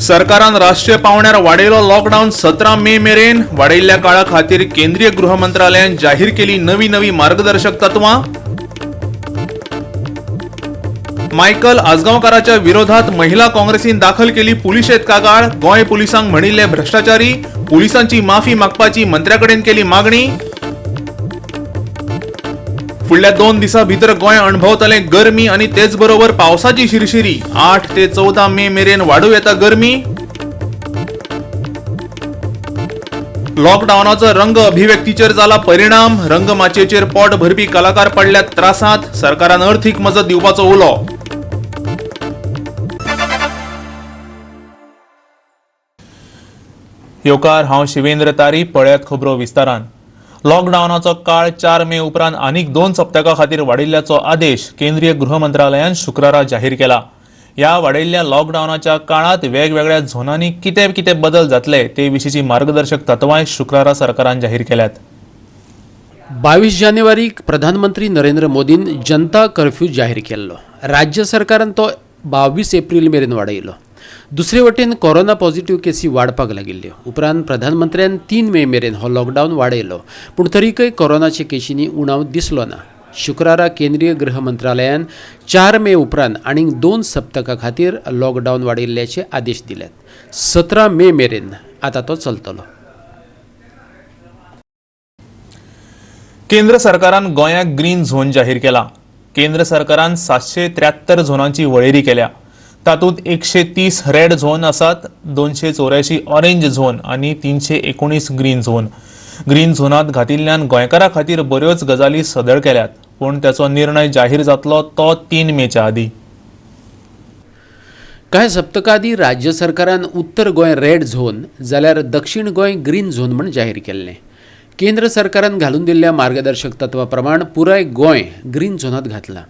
सरकारान राष्ट्रीय पावंड्यार वाडयलो लॉकडावन 17 मे मेरेन. वाडयल्ल्या काळा खातीर केंद्रीय गृह मंत्रालयान जाहीर केली नवी नवी मार्गदर्शक तत्वां. मायकल आजगांवकाराच्या विरोधात महिला काँग्रेसीन दाखल केली पुलिशेत कागाळ. गोंय पुलिसांक म्हणिल्ले भ्रष्टाचारी. पुलिसांची माफी मागपाची मंत्र्याकडेन केली मागणी. फुडल्या 2 दिसां भितर गोंय अणभवतले गरमी आनी तेच बरोबर पावसाची शिरशिरी. 8 ते 14 मे मेरेन वाडूं येता गरमी. लॉकडावनाचो रंग अभिव्यक्तीचेर जाला परिणाम. रंगमाचयेचेर पोट भरपी कलाकार पडल्यात त्रासांत. सरकारान अर्थीक मजत दिवपाचो उलो. येवकार, हांव शिवेंद्र तारी. पळयात खबरो विस्तारान. लॉकडावनाचो काळ 4 मे उपरांत आनीक 2 सप्तकां खातीर वाडिल्ल्याचो आदेश केंद्रीय गृह मंत्रालयान शुक्रारा जाहीर केला. ह्या वाडयल्ल्या लॉकडावनाच्या काळांत वेगवेगळ्या झोनांनी कितें कितें बदल जातले ते विशींची मार्गदर्शक तत्वांय शुक्रारा सरकारान जाहीर केल्यात. 22 जानेवारीक प्रधानमंत्री नरेंद्र मोदीन जनता कर्फ्यू जाहीर केल्लो. राज्य सरकारान तो 22 एप्रील मेरेन वाडयलो. दुसरे वटेन कोरोना पॉझिटिव्ह केसी वाडपाक लागिल्ल्यो. उपरांत प्रधानमंत्र्यान 3 मे मेरेन हो लॉकडावन वाडयलो, पूण तरीकय कोरोनाचे केशींनी उणाव दिसलो ना. शुक्रारा केंद्रीय गृह मंत्रालयान 4 मे उपरांत आनीक 2 सप्तकां खातीर लॉकडावन वाडयल्ल्याचे आदेश दिल्यात. 17 मे मेरेन आतां तो चलतलो. केंद्र सरकारान गोंयाक ग्रीन झोन जाहीर केला. केंद्र सरकारान 773 झोनांची वळेरी केल्या. तातूंत 130 रेड झोन आसात, 284 ऑरेंज झोन आनी 319 ग्रीन झोन. ग्रीन झोनांत घातिल्ल्यान गोंयकारां खातीर बऱ्योच गजाली सदळ केल्यात, पूण त्याचो निर्णय जाहीर जातलो तो 3 मेच्या आदीं. कांय सप्तकां आदीं राज्य सरकारान उत्तर गोंय रेड झोन जाल्यार दक्षिण गोंय ग्रीन झोन म्हूण जाहीर केल्लें. केंद्र सरकारान घालून दिल्ल्या मार्गदर्शक तत्वा प्रमाण पुराय गोंय ग्रीन झोनांत घातलां.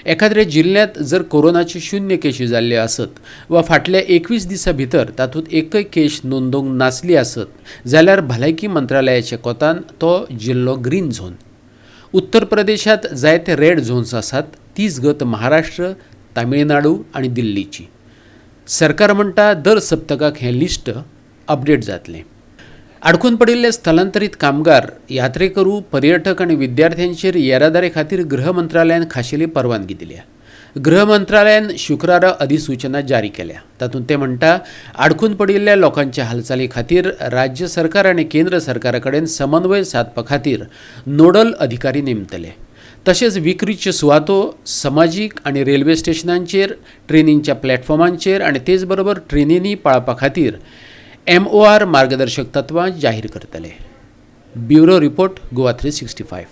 एखाद्या जिल्ल्यांत जर कोरोनाची 0 केशी जाल्ल्यो आसत वा फाटल्या 21 दिसां भितर तातूंत एकय केश नोंदोवंक नासली आसत जाल्यार भलायकी मंत्रालयाच्या कोतान तो जिल्लो ग्रीन झोन. उत्तर प्रदेशांत जायते रेड झोन्स आसात, तीच गत महाराष्ट्र, तामिळनाडू आनी दिल्लीची. सरकार म्हणटा दर सप्तकाक हें लिस्ट अपडेट जातलें. आडकून पडिल्ले स्थलांतरीत कामगार, यात्रेकरू, पर्यटक आनी विद्यार्थ्यांचेर येरादारी खातीर गृह मंत्रालयान खाशेली परवानगी दिल्या. गृह मंत्रालयान शुक्रारा अधिसूचना जारी केल्या. तातूंत ते म्हणटा, आडकून पडिल्ल्या लोकांच्या हालचाली खातीर राज्य सरकार आनी केंद्र सरकारा कडेन समन्वय सादपा खातीर नोडल अधिकारी नेमतले. तशेंच विक्रीच्यो सुवातो, समाजीक आनी रेल्वे स्टेशनांचेर, ट्रेनींच्या प्लॅटफॉर्मांचेर आनी तेच बरोबर ट्रेनींनी पाळपा खातीर MOR मार्गदर्शक तत्वां जाहीर करतले. Bureau report, Goa 365.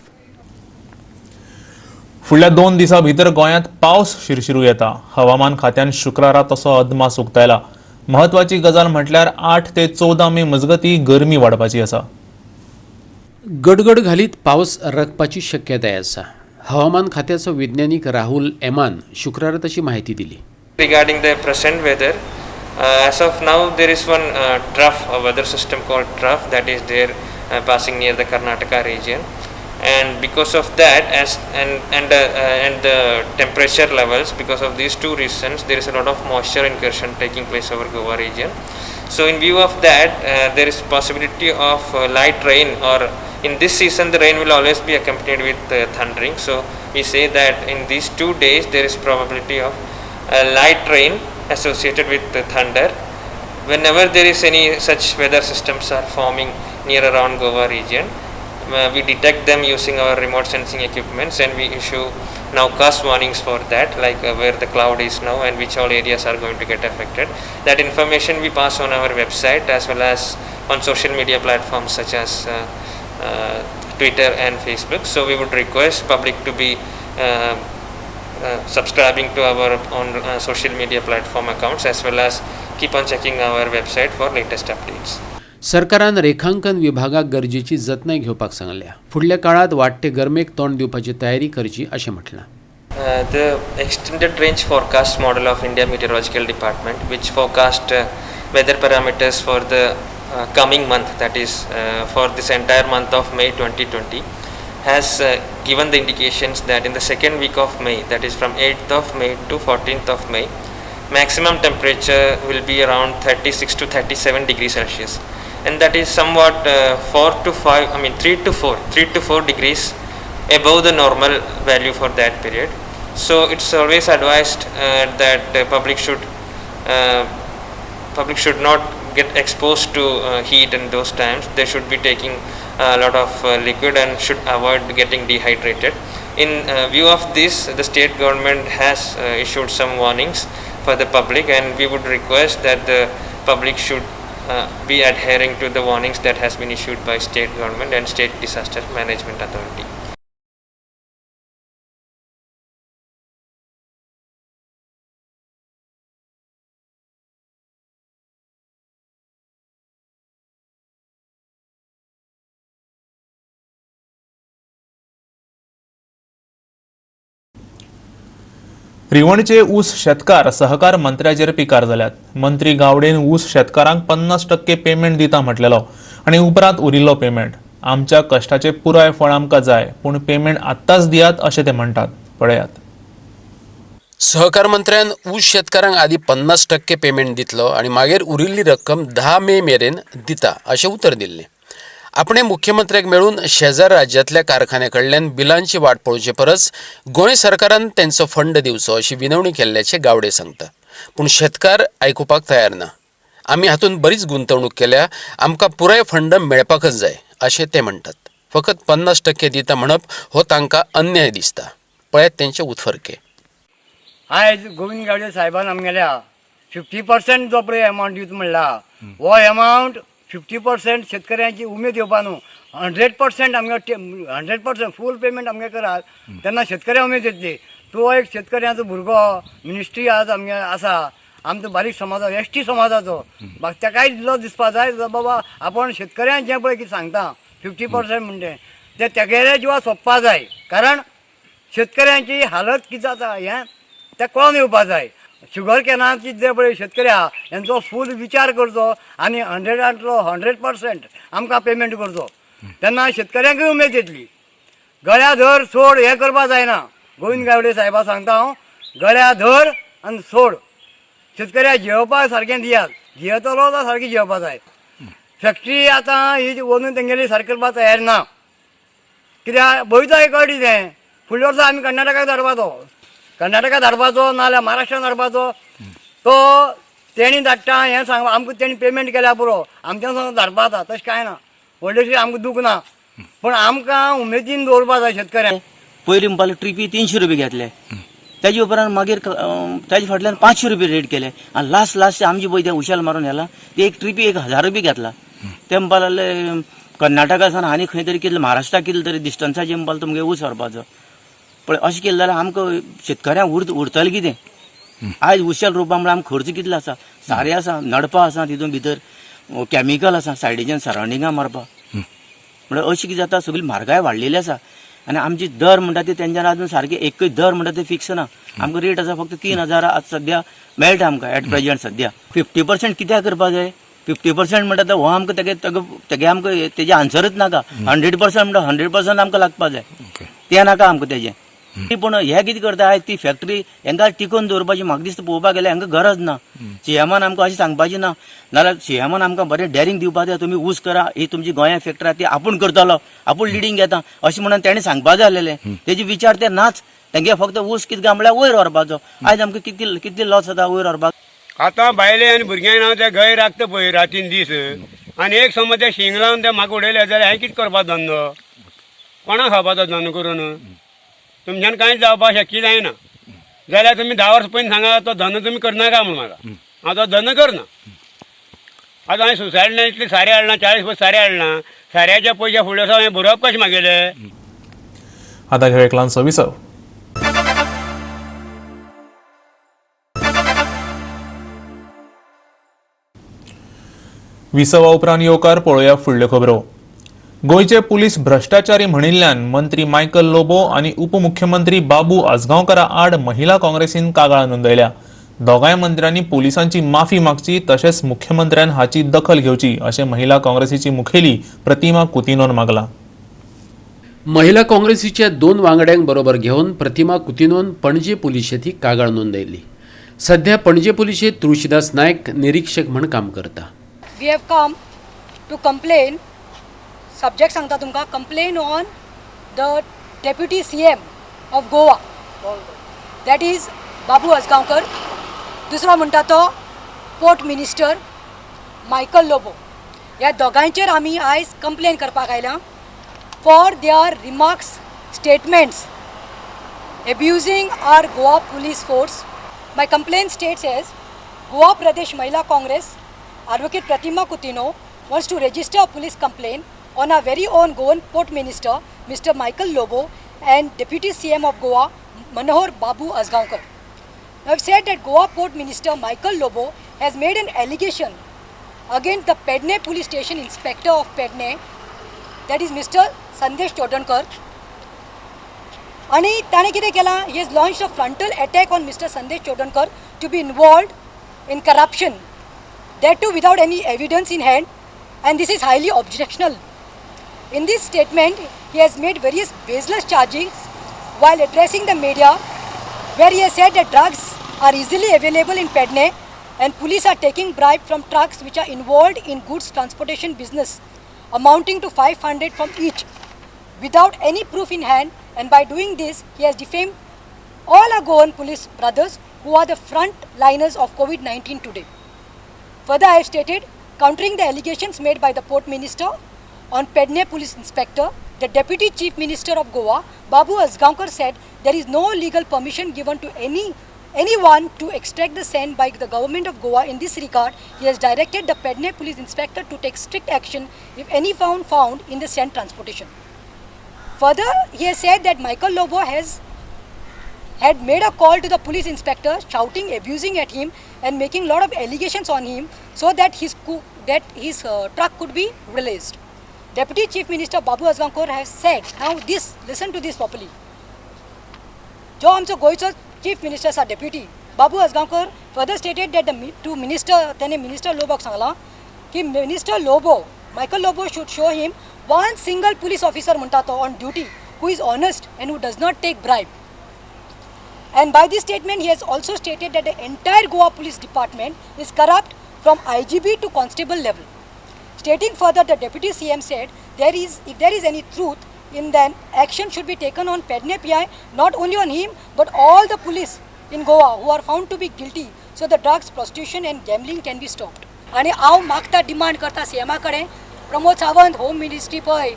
फुडल्या 2 दिसां भितर गोंयांत पावस शिरशिरू येता. हवामान खात्यान शुक्रारा तसो अदमास उक्तायला. म्हत्वाची गजाल म्हटल्यार 8 ते 14 मे मजगती गरमी वाडपाची आसा. गडगड घालीत पावस रकपाची शक्यताय आसा. हवामान खात्याचो विज्ञानीक राहुल एमान शुक्रारा तशी माहिती दिली. Regarding the present weather, as of now there is one trough, a weather system called trough, that is there passing near the Karnataka region, and because of that and the temperature levels, because of these two reasons there is a lot of moisture incursion taking place over Goa region. So in view of that there is possibility of light rain, or in this season the rain will always be accompanied with thundering. So we say that in these 2 days there is probability of light rain associated with the thunder. Whenever there is any such weather systems are forming near around Goa region, we detect them using our remote sensing equipments, and we issue nowcast warnings for that, like where the cloud is now and which all areas are going to get affected. That information we pass on our website as well as on social media platforms such as Twitter and Facebook. So we would request public to be subscribing to our on social media platform accounts as well as keep on checking our website for latest updates. सरकारान रेखांकन विभागाक गरजेची जतनाय घेवपाक सांगल्या. फुडल्या काळात वाडटे गरमेक तोंड दिवपाची तयारी करची अशें म्हटलां. The extended range forecast model of India Meteorological Department, which forecast weather parameters for the coming month, that is for this entire month of May 2020, has given the indications that in the second week of May, that is from 8th of May to 14th of May, maximum temperature will be around 36 to 37 degrees Celsius, and that is somewhat 3 to 4 degrees above the normal value for that period. So it's always advised that public should not get exposed to heat in those times. They should be taking a lot of liquid and should avoid getting dehydrated. In view of this, the state government has issued some warnings for the public, and we would request that the public should be adhering to the warnings that has been issued by state government and State Disaster Management Authority. रिवणचे ऊस शेतकार सहकार मंत्र्याचेर पिकार जाल्यात. मंत्री गावडेन ऊस शेतकारांक 50% payment दिता म्हटलेलो आनी उपरांत उरिल्लो पेमेंट. आमच्या कष्टाचे पुराय फळ आमकां जाय, पूण पेमेंट आत्ताच दियात अशें ते म्हणटात. पळयात. सहकार मंत्र्यान ऊस शेतकारांक आदी 50% पेमेंट दितलो आनी मागीर उरिल्ली रक्कम 10 मे मेरेन दिता अशें उतर दिल्लें. आपणे मुख्यमंत्र्याक मेळून शेजार राज्यांतल्या कारखान्या कडल्यान बिलांची वाट पळोवचे परस गोंय सरकारान तेंचो फंड दिवचो अशी विनवणी केल्ल्याचें गावडे सांगता. पूण शेतकार आयकुपाक तयार ना. आमी हातूंत बरीच गुंतवणूक केल्या, आमकां पुराय फंड मेळपाकच जाय अशें ते म्हणटात. फकत 50% दिता म्हणप हो तांकां अन्याय दिसता. पळयात तेंचे उत्फर्के. आयज गोविंद गावडे साहेबान आमगेल्या 50% जो पळय एमावंट दिता म्हणला हो एमावंट 50% शेतकऱ्यांची उमेद येवपा न्हू, 100% आमगे 100% फूल पेमेंट आमगे करात तेन्ना शेतकऱ्यां उमेद येतली. तो एक शेतकऱ्यांचो भुरगो मिनिस्ट्री आज आमगे आसा, आमचो बारीक समाजाचो एस टी समाजाचो बाकी ताकाय इल्लो दिसपा जाय बाबा आपूण शेतकऱ्यांक जें पळय कितें सांगता 50% म्हणटे तें तेगेले जिवा सोंपपा जाय, कारण शेतकऱ्यांची हालत कितें जाता हें तें कळोन येवपा जाय. शुगर कॅनाची जे पळय शेतकरी आहा हेंचो फूल विचार करचो आनी 100% आमकां पेमेंट करचो, तेन्ना शेतकऱ्यांकूय उमेद येतली. गळ्या धर सोड हें करपा जायना. गोविंद गावडे साहेबा सांगता हांव, गळ्या धर आनी सोड. शेतकऱ्याक जियोवपा सारकें दियात, जियेतलो जाल्यार सारकें जियोवपा जाय. फॅक्टरी आतां ही वचून तेंगेली सारकें करपा तयार ना, कित्याक बयता कळटी तें फुडल्या वर्सा आमी कर्नाटकाक धाडपाचो, कर्नाटका धाडपाचो नाजाल्यार महाराष्ट्रान धाडपाचो. तो तेणी धाडटा हें सांग आमकां तेणी पेमेंट केल्यार पुरो, आमच्यान सांग धाडपा जाता तशें कांय ना. व्हडलेशें आमकां दूख ना, पूण आमकां उमेदीन दवरपा जाय शेतकऱ्यांक. पयलीं म्हणपाक ट्रिपी 300 रुपये घेतले, ताजे उपरांत मागीर ताजे फाटल्यान 500 रुपये रेट केले आनी लास्ट लास्ट आमचे पळय ते उशेल मारून व्हेला ते एक ट्रिपी 1000 रुपये घेतला. ते म्हणपाक लागले कर्नाटका सावन आनी खंय तरी कितले महाराष्ट्राक कितले तरी डिस्टन्साचेर म्हणपाक तुमगे ऊस व्हरपाचो. पळय अशें केलें जाल्यार आमकां शेतकऱ्यांक उरतलें कितें? आयज उशेल रोवपा म्हळ्यार आमकां खर्च कितलो आसा, सारें आसा, नडपा आसा, तितून भितर कॅमिकल आसा, सायडीच्यान सरावंडिंगां मारपा. म्हळ्यार अशें कितें जाता, सगळी म्हारगाय वाडलेली आसा आनी आमची दर म्हणटा ती तेंच्यान अजून सारकी एकूय दर म्हणटा ते फिक्स ना. आमकां रेट आसा फक्त 3000 आज सद्या मेळटा आमकां एट प्रेजंट. सद्या 50% कित्याक करपा जाय? 50% म्हणटा हो आमकां तेगे तेगे आमकां तेजें आन्सरच नाका. 100% म्हणटा 100% आमकां लागपा जाय, तें नाका आमकां तेजें. पूण हे कितें करता आयज ती फॅक्टरी हेंकां टिकोवन दवरपाची म्हाका दिसता पळोवपाक गेल्यार हेंकां गरज ना. सीएमान आमकां अशें सांगपाचें ना, नाजाल्यार सीएमान आमकां बरें डेरिंग दिवपाक जाय, तुमी ऊस करा, ही तुमची गोंया फॅक्टरी आहा ती आपूण करतलो, आपूण लिडींग घेता अशें म्हणून तेणें सांगपाक जाय आसलेलें. तेजे विचार ते नाच, तेंगे फक्त ऊस कितें काय म्हळ्यार वयर व्हरपाचो. आयज आमकां कितली कितली लॉस जाता वयर व्हरपाक. आतां बायले आनी भुरग्यांक हांव ते गय राखता पळय रातीन दीस, आनी एक समज ते शिंग लावन ते म्हाका उडयले जाल्यार हांवें कितें करपाचो धंदो, कोणाक खावपाचो धंदो करून? तुमच्यान कांयच जावपाक शक्य जायना जाल्यार तुमी 10 वर्सां पयलीं सांगा तो धंदो तुमी करनाका म्हूण म्हाका, हांव तो धंदो करना. आतां हांवें सुसायड ना इतले सारें हाडलां, 40 पयशे सारें हाडलां, साऱ्याचे पयशे फुडले वर्सा हांवें भरप कशें मागेले. आतां घेवया एक ल्हानसो विसव. विसवा उपरांत येवकार पळोवया फुडल्यो खबरो. गोंयचे पुलीस भ्रष्टाचारी म्हणिल्ल्यान मंत्री मायकल लोबो आनी उपमुख्यमंत्री बाबू आजगांवकारा आड महिला काँग्रेसीन कागाळ नोंदयल्या. दोगांय मंत्र्यांनी पुलिसांची माफी मागची तशेंच मुख्यमंत्र्यान हाची दखल घेवची अशें महिला काँग्रेसीची मुखेली प्रतिमा कुतिनोन मागला. महिला काँग्रेसीच्या 2 वांगड्यांक बरोबर घेवन प्रतिमा कुतिनोन पणजे पुलिशेंत ही कागाळ नोंदयली. सध्या पणजे पुलिशेंत तुळशीदास नायक निरीक्षक म्हण काम करता. We have come to complain, subject सांगता तुमकां, complain on the deputy CM of Goa, that is Babu Ajgaonkar. दुसरो म्हणटा तो पोर्ट मिनिस्टर मायकल लोबो. ह्या दोगांयचेर आमी आयज कंप्लेन करपाक आयल्या for their remarks, statements abusing our Goa police force. My complaint states as Goa Pradesh Mahila Congress Advocate Pratima Coutinho wants to register a police complaint on our very own Goan Port Minister Mr. Michael Lobo and Deputy CM of Goa Manohar Babu Azgaonkar. I have said that Goa Port Minister Michael Lobo has made an allegation against the Pedne Police Station Inspector of Pedne, that is Mr. Sandesh Chodankar. आणि ताणें कितें केलां, he has launched a frontal attack on Mr. Sandesh Chodankar to be involved in corruption, that too without any evidence in hand, and this is highly objectionable. In this statement, he has made various baseless charges while addressing the media, where he has said that drugs are easily available in Pedne and police are taking bribe from trucks which are involved in goods transportation business amounting to 500 from each without any proof in hand, and by doing this he has defamed all our Goan police brothers who are the front liners of COVID-19 today. Further, I have stated, countering the allegations made by the Port Minister on Pedne Police Inspector, the Deputy Chief Minister of Goa, Babu Azgaonkar, said there is no legal permission given to anyone to extract the sand by the government of Goa. In this regard, he has directed the Pedne Police Inspector to take strict action if any found in the sand transportation. Further, he has said that Michael Lobo had made a call to the police inspector, shouting, abusing at him and making lot of allegations on him so that his truck could be released. Deputy Chief Minister Babu Azgaonkar has said, now this, listen to this properly. जो आमचो गोंयचो Chief Minister आसा Deputy, Babu Azgaonkar further stated that the to minister, तेणे Minister लोबोक सांगलां की Minister Lobo, Michael Lobo should show him one single police officer म्हणटा तो on duty who is honest and who does not take bribe. And by this statement, he has also stated that the entire Goa Police Department is corrupt from IGB to constable level. Stating further, the Deputy CM said, if there is any truth in then action should be taken on Pedne PI, not only on him, but all the police in Goa who are found to be guilty, so the drugs, prostitution and gambling can be stopped. आणि हांव मागता, demand करता सीएमा कडेन, Pramod Sawant, home ministry पळय,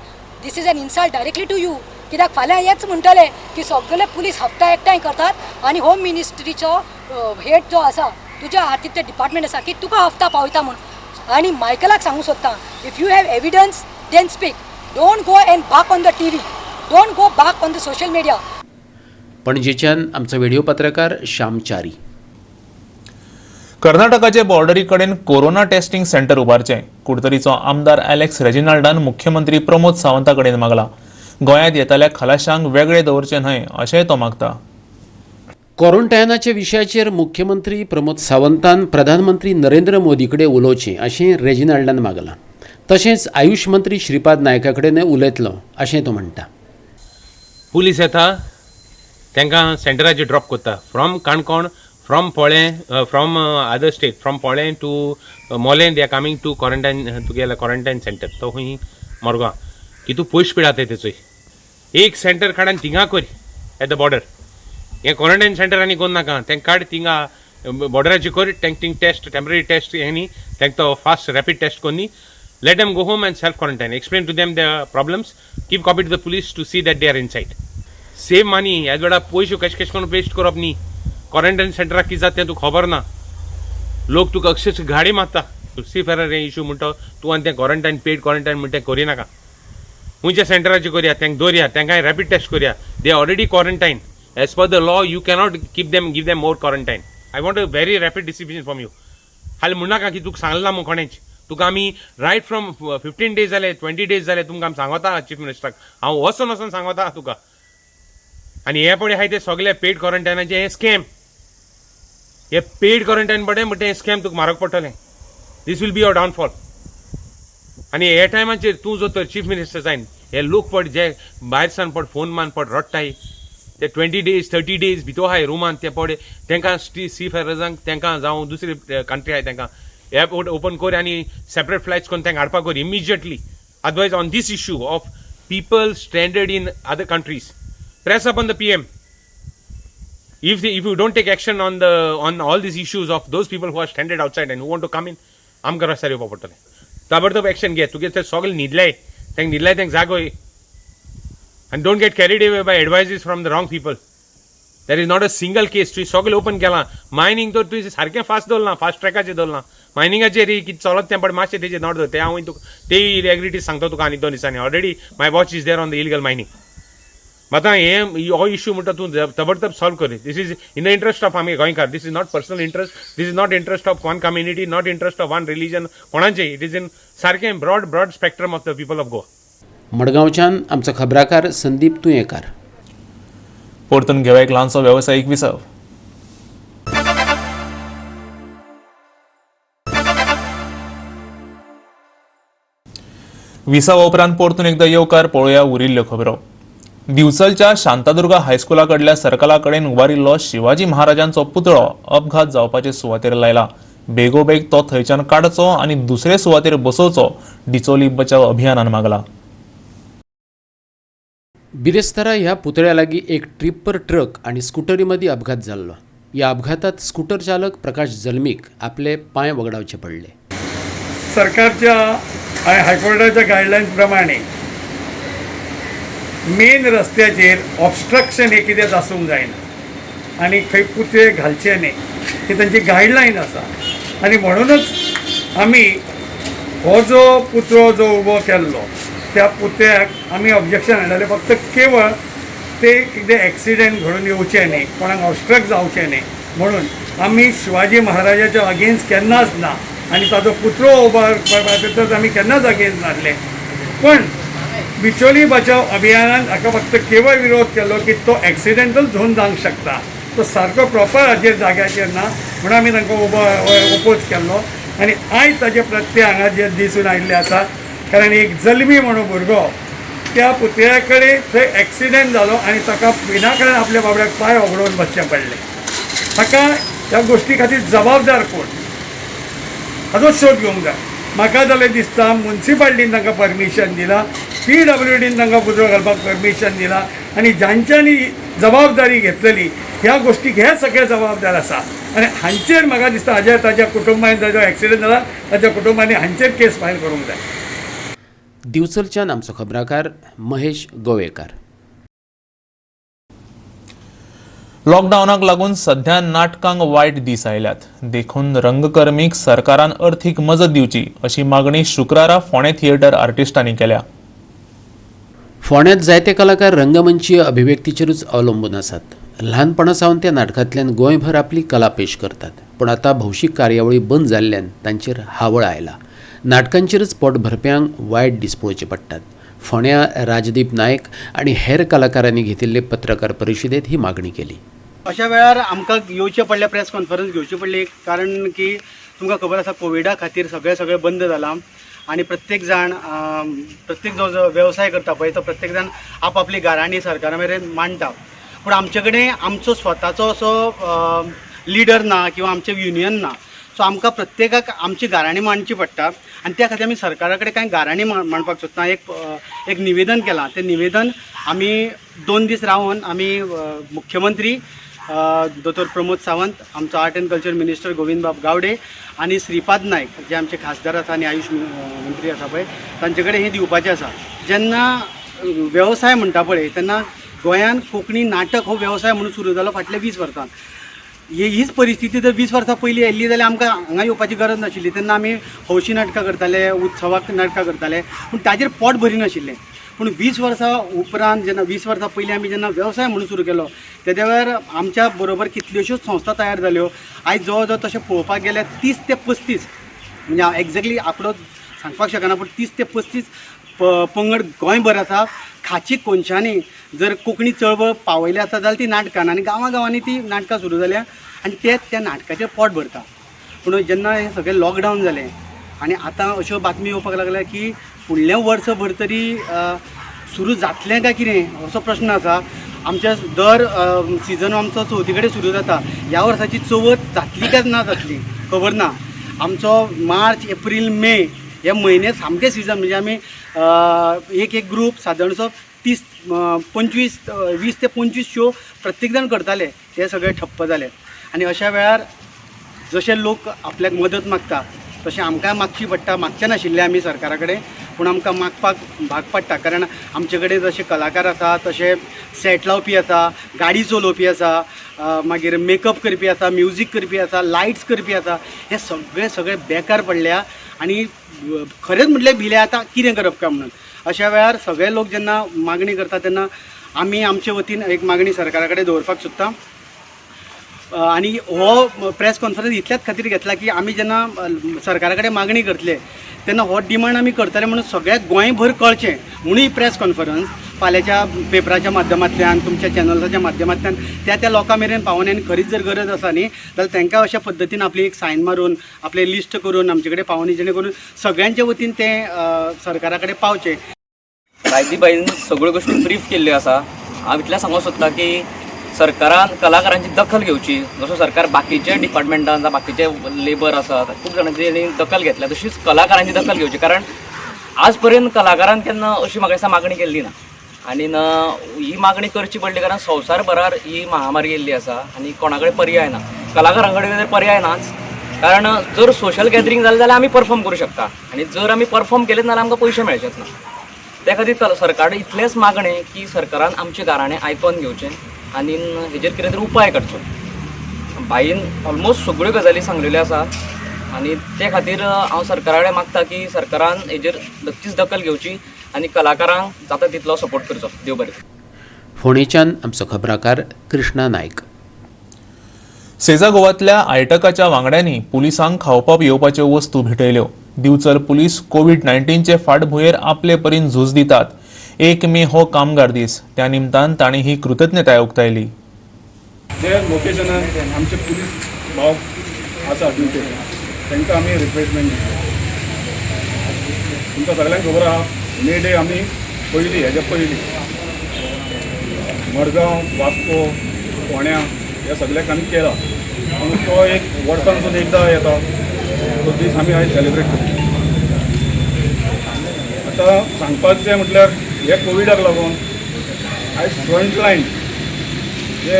this is an insult directly to you. कित्याक फाल्यां हेच म्हणटले की सगळे पुलीस हप्ता एकठांय करतात आनी होम मिनिस्ट्रीचो हेड जो आसा तुज्या हातींत ते डिपार्टमेंट आसा की तुका हप्ता पावयता म्हूण. आनी मायकलाक सांगूंक सोदता, if you have evidence then speak, don't go and bark on the TV, don't go bark on the social media. पणजेच्यान आमचो व्हिडिओ पत्रकार श्याम च्यारी. कर्नाटकाचे बॉर्डरी कडेन कोरोना टेस्टिंग सेंटर उबारचें कुडतरीचो आमदार एलेक्स रेजिनाल्डान मुख्यमंत्री प्रमोद सावंता कडेन मागला. गोंयांत येताल्या खलाशांक वेगळे दवरचे न्हय अशेंय तो मागता. क्वॉरंटायनाच्या विशयाचेर मुख्यमंत्री प्रमोद सावंतान प्रधानमंत्री नरेंद्र मोदी कडेन उलोवचें अशें रेजिनाल्डान मागलां. तशेंच आयुष मंत्री श्रीपाद नायका कडेन उलयतलो अशें तो म्हणटा. पुलीस येता तांकां सेंटराचेर ड्रॉप करता from Canacona, from Polem, from other state, from Polem to Mollem they are coming to quarantine, तुगेले क्वॉरंटायन सेंटर तो खंय मडगांव की तूं पयशे पिडात तेचोय एक सेंटर काड आनी थिंगा कर एट the border. हें क्वॉरंटायन सेंटर आनी कोण नाका, तें काड थिंगा बॉर्डराचेर कर, तेंक थिंग टेस्ट, टेम्पररी टेस्ट हें न्ही, तेंक तो फास्ट रॅपीड टेस्ट कोन्नी, let them go home and self quarantine, explain to them the problems, keep copy to the police to see that they are inside. Save money, ह्याच वेळार पयशे कशें कशें करून वेस्ट करप न्ही. क्वॉरंटायन सेंटराक कितें जाता तें तुका खबर ना, लोक तुका अक्षरश गाडी मारता. सी फेरर हें इशू म्हणटा तूं आनी तें क्वॉरंटायन, पेड क्वॉरंटायन म्हणटा तें करिनाका. खंयच्या सेंटराचेर करया, तांकां दवरया, तांकां रॅपीड टेस्ट करया. They already quarantine as per the law, you cannot keep them, give them more quarantine. I want a very rapid decision from you. हालीं म्हणनाका की तुका सांगलें ना म्हूण कोणेच, तुका आमी रायट फ्रॉम 15 डेज जाले, 20 डेज जाले तुमकां आमी सांगता चीफ मिनिस्टराक, हांव वचोन वचोन सांगता तुका. आनी हे पळय आहाय ते सगळे पेड क्वॉरंटायनाचे हे स्कॅम, हे पेड क्वॉरंटायन पडे म्हणटा हें स्कॅम तुका म्हारग पडटलें. This will be your downfall. आनी हे टायमाचेर तूं जर तर चीफ मिनिस्टर जायन, हे लोक पड जे भायर सान पड फोन मान पड रडटाय, ते 20 days 30 days भितर आहाय रुमान ते पडे तेंकां सी फेरर्सांक तेंकां जावं दुसरी कंट्री आहाय तेंकां एअरपोर्ट ओपन कर आनी सेपरेट फ्लायट्स करून तेंकां हाडपाक कर immediately. Otherwise on this issue of people stranded in other countries, press upon the PM. If you don't take action on the on all these issues of those people who are stranded outside and who want to come in, आमकां रस्त्यार येवपा पडटलें. ताबडतोब action घे. तुगे ते सगळे न्हिदले, तेंक न्हिदले तेंक जागोय. And don't get carried away by advices from the wrong people. There is not a single case. तुवें सगळें ओपन केलां. मायनींग तर तुवें सारकें फास्ट दवरलां, फास्ट ट्रॅकाचेर दवरलां. मायनिंगाचेर कितें चलत तें, बट मातशें तेजेर not दवर. तें हांव तुका तेय एग्रिटीज सांगता तुका आनी 2 दिसांनी. Already my watch is there on the illegal mining. आतां हें हो इश्यू म्हणटा तूं तबडतब सॉल्व कर. This is in the interest of आमी गोंयकार. This is not personal interest, this is not interest of one community, not interest of one religion, कोणाचें. It is in सारकें broad broad spectrum of the people of Goa. मडगांवच्यान आमचो खबराकार संदीप तुयेंकार. परतून घेवया एक ल्हानसो वेवसायीक विसव. विसवा उपरांत परतून एकदा येवकार. पळोवया उरिल्ल्यो खबरो. दिवचलच्या शांतादुर्गा हायस्कुला कडल्या सर्कला कडेन उबारिल्लो शिवाजी महाराजांचो पुतळो अपघात जावपाचे सुवातेर लायला. बेगोबेग तो थंयच्यान काडचो आनी दुसरे सुवातेर बसोवचो डिचोली बचाव अभियानान मागला. बिरेस्तारा ह्या पुतळ्या लागीं एक ट्रिपर ट्रक आनी स्कुटरी मदीं अपघात जाल्लो. ह्या अपघातात स्कुटर चालक प्रकाश जल्मीक आपले पांय वगडावचे पडले. सरकारच्या आनी हायकोर्टाच्या गायडलायन्स प्रमाणे मेन रस्त्याचेर ऑबस्ट्रक्शन हे कितेंच आसूंक जायना आनी खंय पुतळे घालचे न्ही, ही तांची गायडलायन आसा. आनी म्हणूनच आमी हो जो पुतळो जो उबो केल्लो त्या पुतळ्याक आमी ऑब्जेक्शन हाडलेलें फक्त केवळ ते कितें एक्सिडेंट घडून येवचें न्ही, कोणाक ऑबस्ट्रक्ट जावचें न्ही म्हणून. आमी शिवाजी महाराजाच्या अगेन्स्ट केन्नाच ना आनी ताजो पुतळो उबो करपाक आमी केन्नाच अगेन्स्ट नासले. पण बिचोली बचाव अभियानान हाका फक्त केवळ विरोध केलो की तो एक्सिडेंटल झोन जावंक शकता, तो सारको प्रॉपर हाजेर जाग्याचेर ना म्हणून आमी तांकां उबो ओपोज केल्लो. आनी आयज ताजे प्रत्यय हांगा जे दिसून आयिल्ले आसा, कारण एक जल्मी म्हणून भुरगो त्या पुतळ्या कडेन थंय एक्सिडेंट जालो आनी ताका विनाकारण आपल्या बाबड्याक पांय वगडोवन बसचें पडलें. ताका ह्या गोश्टी खातीर जबाबदार कोण हाजो शोध घेवंक जाय. म्हाका जाल्यार दिसता मुन्सिपाल्टीन तांकां परमिशन दिलां, PWDन तांकां पुतळो घालपाक परमिशन दिलां आनी जांच्यांनी जबाबदारी घेतलेली ह्या गोश्टीक हे सगळे जबाबदार आसा. आनी हांचेर म्हाका दिसता हाज्या ताज्या कुटुंबान ताजो एक्सिडंट जाला ताज्या कुटुंबांनी हांचेर केस फायल करूंक जाय. दिवचलच्यान आमचो खबराकार महेश गोवेकार. लॉकडावनाक लागून सध्या नाटकांक वायट दीस आयल्यात, देखून रंगकर्मीक सरकारान अर्थीक मजत दिवची अशी मागणी शुक्रारा फोंडें थिएटर आर्टिस्टांनी केल्या. फोंड्यांत जायते कलाकार रंगमंचीय अभिव्यक्तीचेरूच अवलंबून आसात. ल्हानपणा सावन त्या नाटकांतल्यान गोंयभर आपली कला पेश करतात, पूण आतां भौशीक कार्यावळी बंद जाल्ल्यान तांचेर हावळ आयला. नाटकांचेरच पोट भरप्यांक वायट दीस पळोवचे पडटात. फोंड्या राजदीप नायक आनी हेर कलाकारांनी घेतिल्ले पत्रकार परिशदेंत ही मागणी केली. अशा वेळार आमकां येवचें पडलें, प्रेस कॉन्फरन्स घेवची पडली, कारण की तुमकां खबर आसा कोविडा खातीर सगळें सगळें बंद जालां आनी प्रत्येक जाण प्रत्येक जो जो वेवसाय करता पळय तो प्रत्येक जाण आपआपली गाराणी सरकारा मेरेन मांडटा. पूण आमचे कडेन आमचो स्वताचो असो लिडर ना किंवा आमचें युनियन ना, सो आमकां प्रत्येकाक आमची गाराणी मांडची पडटा आनी त्या खातीर आमी सरकारा कडेन कांय गाराणी मांडपाक सोदता. एक निवेदन केलां, तें निवेदन आमी 2 दीस रावन आमी मुख्यमंत्री दोतोर प्रमोद सावंत, आमचो art and culture minister गोविंदबाब Gawade आनी श्रीपाद नायक जे आमचे खासदार आसा आनी आयुश मंत्री आसा पळय तांचे कडेन हें दिवपाचें आसा. जेन्ना वेवसाय म्हणटा पळय तेन्ना गोंयांत कोंकणी नाटक हो वेवसाय म्हणून सुरू जालो फाटल्या 20 वर्सां. हीच परिस्थिती जर 20 वर्सां पयलीं आयिल्ली जाल्यार आमकां हांगा येवपाची गरज नाशिल्ली. तेन्ना आमी हौशी नाटकां करताले, उत्सवाक नाटकां करताले, पूण ताजेर पोट भरी नाशिल्लें. पूण 20 वर्सां उपरांत जेन्ना 20 वर्सां पयलीं आमी जेन्ना वेवसाय म्हणून सुरू केलो तेद्या वेळार आमच्या बरोबर कितल्योश्योच संस्था तयार जाल्यो. आयज जवळ जवळ तशें पळोवपाक गेल्यार 30 ते 35, म्हणजे एग्जॅक्टली आंकडो सांगपाक शकना, पूण 30 ते 35 पंगड गोंयभर आसा. खाची कोनशांनी जर कोंकणी चळवळ पावयली आसा जाल्यार ती नाटकान, आनी गांवां गांवांनी ती नाटकां सुरू जाल्या आनी ते त्या नाटकाचेर पोट भरता. पूण जेन्ना हें सगळें लॉकडावन जालें आनी आतां अश्यो बातमी येवपाक लागल्या की फुडलें वर्सभर तरी सुरू जातलें काय कितें असो प्रश्न आसा. आमच्या दर सिजन आमचो चवथी कडेन सुरू जाता. ह्या वर्साची चवथ जातली काय ना जातली खबर ना. आमचो मार्च एप्रील मे हे म्हयने सामके सिजन, म्हणजे आमी एक एक ग्रूप सादारणसो 30 25 20 ते 25 शो प्रत्येक जाण करताले, ते सगळे ठप्प जाले. आनी अशा वेळार जशे लोक आपल्याक मदत मागता तशें आमकांय मागची पडटा. मागचे नाशिल्ले आमी सरकारा कडेन, पूण आमकां मागपाक भाग पडटा, कारण आमचे कडेन जशे कलाकार आसा तशे सेट लावपी आसा, गाडी चलोवपी आसा, मागीर मेकअप करपी आसा, म्युजीक करपी आसा, लायट्स करपी आसा. हे सगळे सगळे बेकार पडल्या आनी खरेंच म्हटल्यार भिले आतां कितें करप काय म्हणून. अशा वेळार सगळे लोक जेन्ना मागणी करता तेन्ना आमी आमचे वतीन एक मागणी सरकारा कडेन दवरपाक सोदता. आनी हो प्रेस कॉन्फरन्स इतल्याच खातीर घेतला की आमी जेन्ना सरकारा कडेन मागणी करतले तेन्ना हो डिमांड आमी करतले म्हणून सगळ्या गोंयभर कळचें म्हणून ही प्रेस कॉन्फरन्स फाल्यांच्या पेपराच्या माध्यमांतल्यान, तुमच्या चॅनल्साच्या माध्यमांतल्यान त्या त्या लोकां मेरेन पावोवन आनी खरीच जर गरज आसा न्ही जाल्यार तांकां अशा पद्दतीन आपली एक सायन मारून आपलें लिस्ट करून आमचे कडेन पावोवनी, जेणे करून सगळ्यांच्या वतीन तें सरकारा कडेन पावचें. राजदीप भाईन सगळ्यो गोश्टी ब्रीफ केल्ल्यो आसा. हांव इतलें सांगूंक सोदतां की सरकारान कलाकारांची दखल घेवची. जसो सरकार बाकीच्या डिपार्टमेंटान जावं बाकीचे लेबर आसा खूब जाणांची दखल घेतल्या, तशीच कलाकारांची दखल घेवची. कारण आज पर्यंत कलाकारान केन्ना अशी म्हाका दिसता मागणी केल्ली ना, आनी ही मागणी करची पडली कारण संवसारभरार ही महामारी येयल्ली आसा आनी कोणा कडेन पर्याय ना, कलाकारां कडेन तर पर्याय नाच. कारण जर सोशल गॅदरींग जालें जाल्यार आमी परफॉर्म करूं शकता आनी जर आमी परफॉर्म केलें जाल्यार आमकां पयशे मेळचेच ना. त्या खातीर सरकार इतलेंच मागणें की सरकारान आमचें गाराणें आयकोन घेवचें आनी हेजेर कितें तरी उपाय काडचो. भाईन ऑलमोस्ट सगळ्यो गजाली सांगलेल्यो आसा आनी ते खातीर हांव सरकारा कडेन मागता की सरकारान हेजेर नक्कीच दखल घेवची आनी कलाकारांक जाता तितलो सपोर्ट करचो. देव बरें. फोंडेच्यान आमचो खबराकार कृष्णा नायक. सेजा गोवातल्या आयटकाच्या वांगड्यांनी पुलिसांक खावपा पिवपाच्यो वस्तू भेटयल्यो. दिवचल पुलीस कोवीड-19चे फाटभुंयेर आपले परीन झूज दितात. 1 मे हो कामगार दीस, त्या निमतान तांणी ही कृतज्ञताय उक्तायली. जे लोकेशनार आमचे पुलीस भाव आसा ड्युटेर तांकां आमी रिफ्रेशमेंट दितले. तुमकां सगळ्यांक खबर आहा मे डे आमी पयली हेज्या पयलीं मडगांव, वास्को, फोंड्या ह्या सगळ्याक आमी केला, पूण तो एक वर्सांसून एकदां येता तो दीस आमी आयज सेलिब्रेट करता. आतां सांगपाचें म्हटल्यार हे कोविडाक लागून आयज फ्रंट लायन जे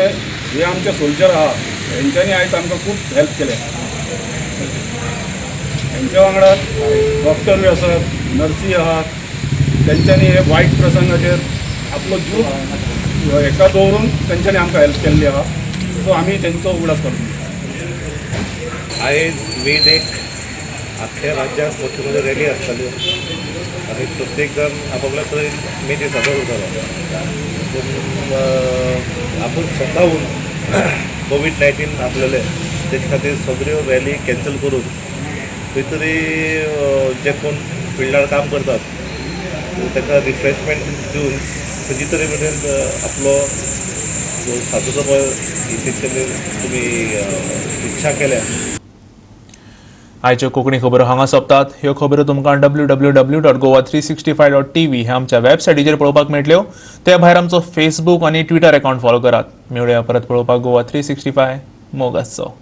हे आमचे सोल्जर आहा हेंच्यांनी आयज आमकां खूब हेल्प केल्या. हेंच्या वांगडा डॉक्टरूय आसात, नर्सी आहात, तेंच्यांनी हे वायट प्रसंगाचेर आपलो जीव हेका दवरून तेंच्यांनी आमकां हेल्प केल्ली आहा. सो आमी तेंचो उगडास करता. आयज मे डेक आख्ख्या राज्यांत मोठ्यो मोठ्यो रॅली आसताल्यो आनी प्रत्येक जाण आपापल्या तरेन मे डे साजरो करतालो. पूण आपूण स्वताहून कोवीड-19 आसलेलें तेजे खातीर सगळ्यो रॅली कॅन्सल करून खंय तरी जे कोण फिल्डार काम करतात तांकां रिफ्रेशमेंट दिवन खंयची तरी मेरेन आपलो साजरो पळय तेंच्यांनी तुमी इच्छा केल्या. आयच्यो कोंकणी खबरो हांगा सोंपतात. ह्यो खबरो तुमकां www.goa365.tv ह्या आमच्या वेबसायटीचेर पळोवपाक मेळटल्यो. ते भायर आमचो फेसबूक आनी ट्विटर अकाउंट फॉलो करात. मेळुया परत पळोवपाक गोवा 365 मोग आसचो.